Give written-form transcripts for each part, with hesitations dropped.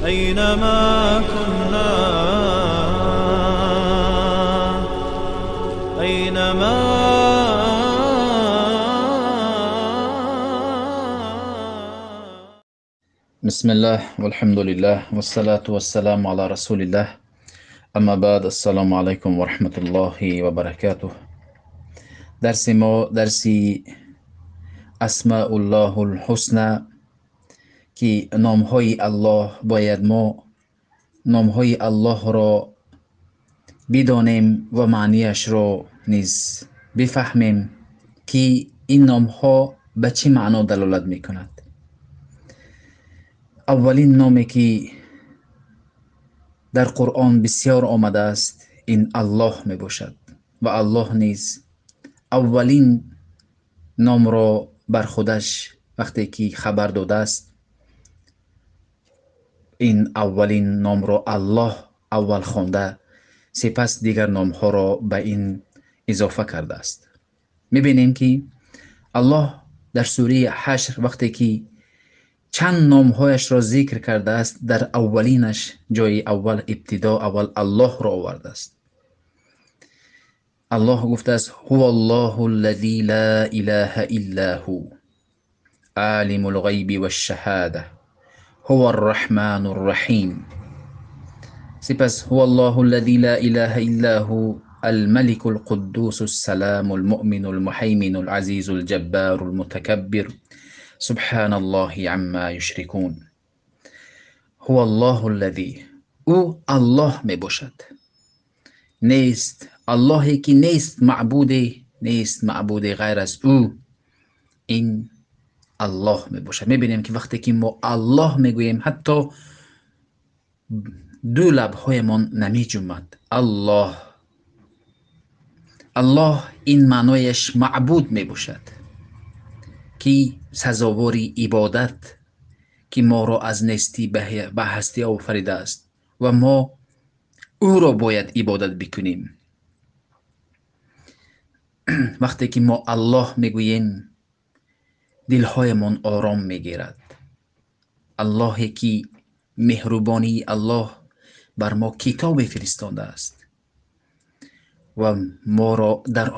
أينما كنا، أينما. بسم الله والحمد لله والصلاة والسلام على رسول الله، اما بعد، السلام علیکم و رحمت الله و برکاته. درس ما درسی اسماء الله الحسنى که نامهای الله، باید ما نامهای الله را بدانیم و معنیش را نیز بفهمیم که این نامها به چه معنا دلالت میکند. اولین نامی که در قرآن بسیار آمده است این الله می باشد و الله نیز اولین نام را بر خودش وقتی که خبر داده است، این اولین نام را الله اول خوانده، سپس دیگر نامها را به این اضافه کرده است. میبینیم که الله در سوره حشر وقتی که چند نامهایش را ذکر کرده است، در اولینش جای اول ابتدا اول الله را آورده است. الله گفته است: هو الله الذی لا اله الا هو عالم الغیب والشهاده هو الرحمن الرحیم. سپس هو الله الذی لا اله الا هو الملك القدوس السلام المؤمن المهیمن العزیز الجبار المتکبر سبحان الله عما یشرکون. هو الله الذی، او الله می باشد، نیست اللهی که نیست معبودی، نیست معبودی غیر از او، این الله می باشد. می بینیم که وقتی که ما الله می گوییم حتی دو لبهایمان نمی جنبد. الله، الله این معنایش معبود می باشد که سزاواری عبادت، که ما را از نیستی به هستی آفریده است و ما او را باید عبادت بکنیم. وقتی که ما الله میگوییم دلهایمان آرام میگیرد. اللهی که مهربانی الله بر ما کتاب فرستاده است و ما را در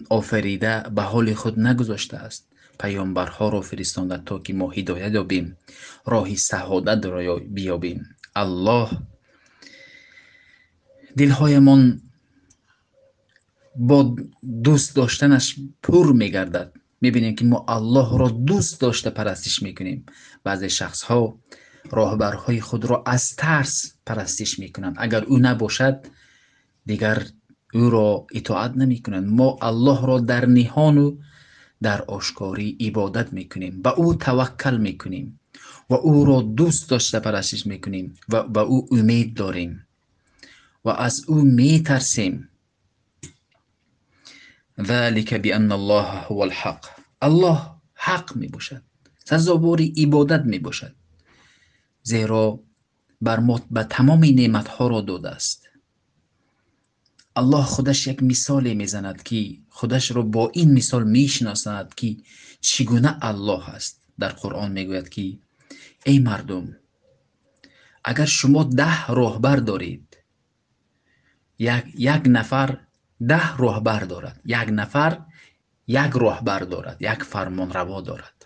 آفریده به حال خود نگذاشته است، پیامبرها را فرستانده تا که ما هدایت یابیم، راه سعادت را بیابیم. الله دلهایمان با دوست داشتنش پر میگردد. میبینیم که ما الله را دوست داشته پرستش میکنیم. بعضی شخص ها راهبرهای خود را از ترس پرستش میکنند، اگر او نباشد دیگر او را اطاعت نمیکنند. ما الله را در نهان و در آشکاری عبادت میکنیم، به او توکل میکنیم و او را دوست داشته پرستش میکنیم و به او امید داریم و از او میترسیم. ذلك بأن الله هو الحق. الله حق می باشد، سزاوار عبادت می باشد، زیرا بر ما به تمام نعمت ها را داده است. الله خودش یک مثال میزند که خودش را با این مثال میشناسند که چگونه الله است. در قرآن میگوید که ای مردم، اگر شما 10 راهبر دارید، یک نفر 10 راهبر دارد، یک نفر یک راهبر دارد، یک فرمانروا دارد،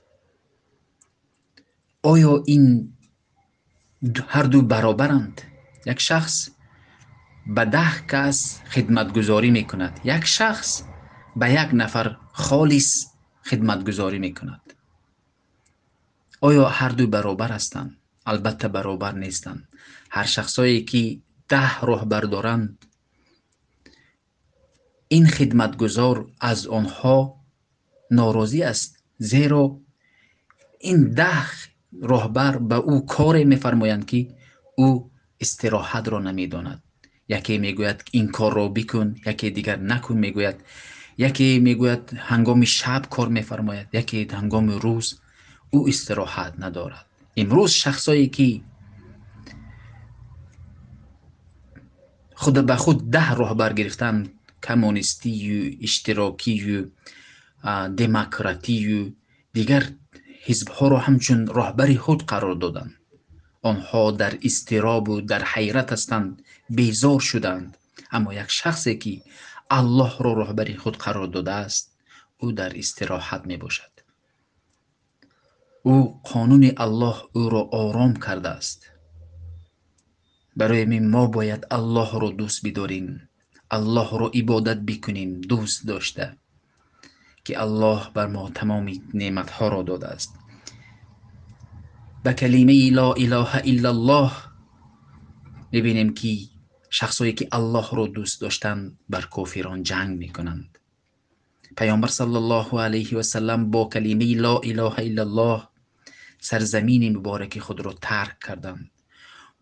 آیا این هر دو برابرند؟ یک شخص به 10 کس خدمتگزاری میکند، یک شخص به یک نفر خالص خدمتگزاری میکند. آیا هر دو برابر هستند؟ البته برابر نیستند. هر شخصایی که 10 راهبر دارند، این خدمتگزار از آنها ناراضی است، زیرا این 10 راهبر به او کاری میفرمایند که او استراحت را نمیداند. یکی میگوید این کار را بکن، یکی دیگر نکن میگوید، یکی میگوید هنگام شب کار میفرماید، یکی هنگام روز. او استراحت ندارد. امروز شخصایی که خود به خود 10 راهبر گرفتن، کمونیستی و اشتراکی و دموکراتی و دیگر حزبها را همچون راهبر خود قرار دادند. Онҳо дар изтиробу дар ҳайрат ҳастанд, безор шуданд. Аммо як шахсе ки Аллоҳро роҳбари худ қарор додааст, ӯ дар истироҳат мебошад. Ӯ қонуни Аллоҳ ӯро ором кардааст. Барои ҳамин мо бояд Аллоҳро дӯст бидорем, Аллоҳро ибодат бикунем, дӯст дошта, ки Аллоҳ бар мо тамоми неъматҳоро додааст. Ба калимаи ло илоҳа иллаллоҳ мебинем, ки шахсое ки Аллоҳро дӯст доштанд бар кофирон ҷанг мекунанд. Паёмбар саллаллоҳу алайҳи васаллам бо калимаи ло илоҳа иллаллоҳ сарзамини мубораки худро тарк карданд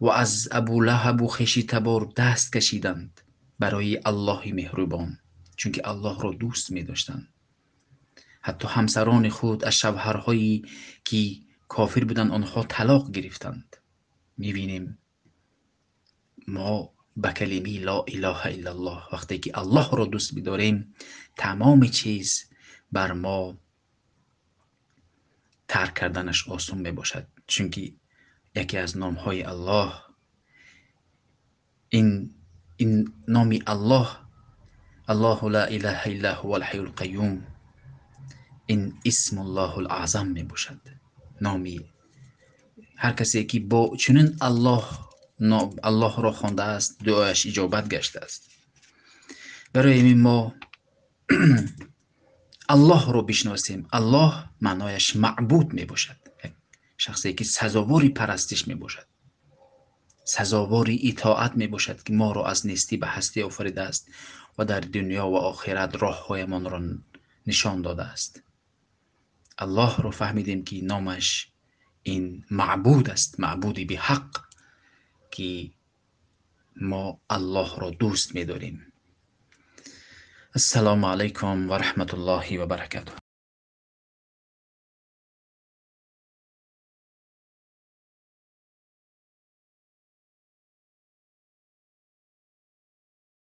ва аз Абу Лаҳабу хеши табор даст кашиданд барои Аллоҳи меҳрубон, чунки Аллоҳро дӯст медоштанд. Ҳатто ҳамсарони худ аз шавҳарҳое ки кофир буданд, онҳо талоқ гирифтанд. Мебинем мо ба калимаи ло илоҳа иллаллоҳ вақте ки Аллоҳро дӯст бидорем, тамоми чиз бар мо тарк карданаш осон мебошад, чунки яке аз номҳои Аллоҳ ин номи Аллоҳ, Аллоҳу ла илаҳа илла ҳувал ҳайюл қайюм, ин исмуллоҳул аъзам мебошад. Номи ҳар касе ки бо чунин Аллоҳро хондааст, дуояш иҷобат гаштааст. Барои ҳамин мо Аллоҳро бишносем. Аллоҳ маънояш маъбуд мебошад, як шахсе ки сазовори парастиш мебошад, сазовори итоат мебошад, ки моро аз нестӣ ба ҳастӣ офаридааст ва дар дунё ва охират роҳҳоямонро нишон додааст. Аллоҳро фаҳмидем, ки номаш ин маъбуд аст, маъбуди биҳақ, ки мо Аллоҳро дӯст медорем. Ассалому алайкум ва раҳматуллоҳи ва баракатуҳ.